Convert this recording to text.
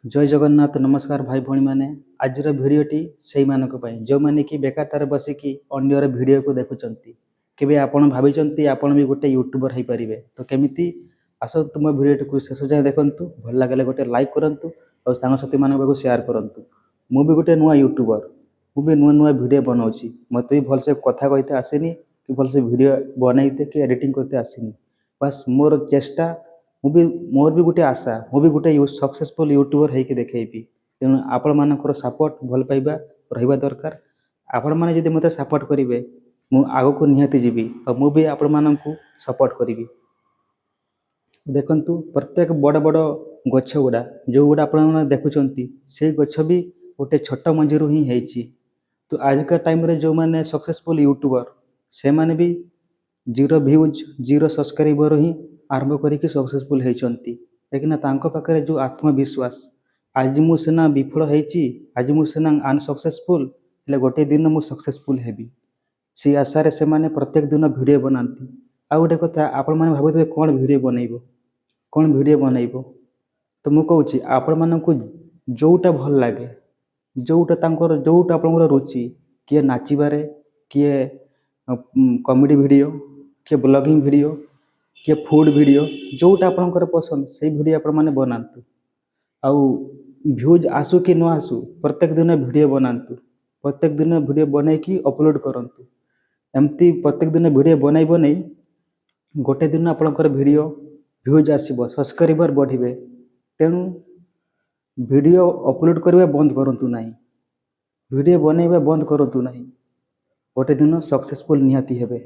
ଜୟ ଜଗନ୍ନାଥ। ନମସ୍କାର ଭାଇ ଭଉଣୀମାନେ। ଆଜିର ଭିଡ଼ିଓଟି ସେଇମାନଙ୍କ ପାଇଁ, ଯେଉଁମାନେ କି ବେକାରଟାରେ ବସିକି ଅନ୍ୟର ଭିଡ଼ିଓକୁ ଦେଖୁଛନ୍ତି। କେବେ ଆପଣ ଭାବିଛନ୍ତି, ଆପଣ ବି ଗୋଟେ ୟୁଟ୍ୟୁବର ହେଇପାରିବେ? ତ କେମିତି? ଆସନ୍ତୁ, ମୋ ଭିଡ଼ିଓଟିକୁ ଶେଷ ଯାଏଁ ଦେଖନ୍ତୁ। ଭଲ ଲାଗିଲେ ଗୋଟେ ଲାଇକ୍ କରନ୍ତୁ ଆଉ ସାଙ୍ଗସାଥିମାନଙ୍କ ପାଖକୁ ସେୟାର କରନ୍ତୁ। ମୁଁ ବି ଗୋଟେ ନୂଆ ୟୁଟ୍ୟୁବର। ମୁଁ ବି ନୂଆ ନୂଆ ଭିଡ଼ିଓ ବନାଉଛି। ମୋତେ ବି ଭଲସେ କଥା କହିତେ ଆସେନି କି ଭଲସେ ଭିଡ଼ିଓ ବନାଇତେ କି ଏଡ଼ିଟିଂ କରତେ ଆସିନି। ବାସ୍, ମୋର ଚେଷ୍ଟା, ମୁଁ ବି ମୋର ବି ଗୋଟେ ଆଶା, ମୁଁ ବି ଗୋଟେ ସକ୍ସେସଫୁଲ୍ ୟୁଟ୍ୟୁବର ହେଇକି ଦେଖେଇବି। ତେଣୁ ଆପଣମାନଙ୍କର ସପୋର୍ଟ, ଭଲ ପାଇବା ରହିବା ଦରକାର। ଆପଣମାନେ ଯଦି ମୋତେ ସପୋର୍ଟ କରିବେ, ମୁଁ ଆଗକୁ ନିହାତି ଯିବି ଆଉ ମୁଁ ବି ଆପଣମାନଙ୍କୁ ସପୋର୍ଟ କରିବି। ଦେଖନ୍ତୁ, ପ୍ରତ୍ୟେକ ବଡ଼ ବଡ଼ ଗଛ ଗୁଡ଼ା, ଯେଉଁଗୁଡ଼ା ଆପଣମାନେ ଦେଖୁଛନ୍ତି, ସେଇ ଗଛ ବି ଗୋଟେ ଛୋଟ ମଞ୍ଜିରୁ ହିଁ ହେଇଛି। ତ ଆଜିକା ଟାଇମ୍ରେ ଯେଉଁମାନେ ସକ୍ସେସଫୁଲ୍ ୟୁଟ୍ୟୁବର, ସେମାନେ ବି ଜିରୋ ଭ୍ୟୁଜ୍, ଜିରୋ ସବସ୍କ୍ରାଇବର ହିଁ ଆରମ୍ଭ କରିକି ସକ୍ସେସଫୁଲ୍ ହେଇଛନ୍ତି। କାହିଁକିନା ତାଙ୍କ ପାଖରେ ଯେଉଁ ଆତ୍ମବିଶ୍ୱାସ, ଆଜି ମୁଁ ସିନା ବିଫଳ ହେଇଛି, ଆଜି ମୁଁ ସିନା ଅନସକ୍ସେସଫୁଲ୍ ହେଲେ, ଗୋଟେ ଦିନ ମୁଁ ସକ୍ସେସଫୁଲ୍ ହେବି, ସେଇ ଆଶାରେ ସେମାନେ ପ୍ରତ୍ୟେକ ଦିନ ଭିଡ଼ିଓ ବନାନ୍ତି। ଆଉ ଗୋଟେ କଥା, ଆପଣମାନେ ଭାବୁଥିବେ, କ'ଣ ଭିଡ଼ିଓ ବନେଇବ, କ'ଣ ଭିଡ଼ିଓ ବନେଇବ? ତ ମୁଁ କହୁଛି, ଆପଣମାନଙ୍କୁ ଯେଉଁଟା ଭଲ ଲାଗେ, ଯେଉଁଟା ତାଙ୍କର, ଯେଉଁଟା ଆପଣଙ୍କର ରୁଚି, କିଏ ନାଚିବାରେ, କିଏ କମେଡ଼ି ଭିଡ଼ିଓ, କିଏ ବ୍ଲଗିଂ ଭିଡ଼ିଓ, କିଏ ଫୁଡ଼୍ ଭିଡ଼ିଓ, ଯେଉଁଟା ଆପଣଙ୍କର ପସନ୍ଦ, ସେଇ ଭିଡ଼ିଓ ଆପଣମାନେ ବନାନ୍ତୁ। ଆଉ ଭ୍ୟୁଜ୍ ଆସୁ କି ନ ଆସୁ, ପ୍ରତ୍ୟେକ ଦିନ ଭିଡ଼ିଓ ବନାନ୍ତୁ। ପ୍ରତ୍ୟେକ ଦିନ ଭିଡ଼ିଓ ବନେଇକି ଅପଲୋଡ଼ କରନ୍ତୁ। ଏମିତି ପ୍ରତ୍ୟେକ ଦିନ ଭିଡ଼ିଓ ବନାଇ ବନାଇ ଗୋଟେ ଦିନ ଆପଣଙ୍କର ଭିଡ଼ିଓ ଭ୍ୟୁଜ୍ ଆସିବ, ସବସ୍କ୍ରାଇବର ବଢ଼ିବେ। ତେଣୁ ଭିଡ଼ିଓ ଅପଲୋଡ଼ କରିବା ବନ୍ଦ କରନ୍ତୁ ନାହିଁ, ଭିଡ଼ିଓ ବନେଇବା ବନ୍ଦ କରନ୍ତୁ ନାହିଁ। ଗୋଟେ ଦିନ ସକ୍ସେସଫୁଲ୍ ନିହାତି ହେବେ।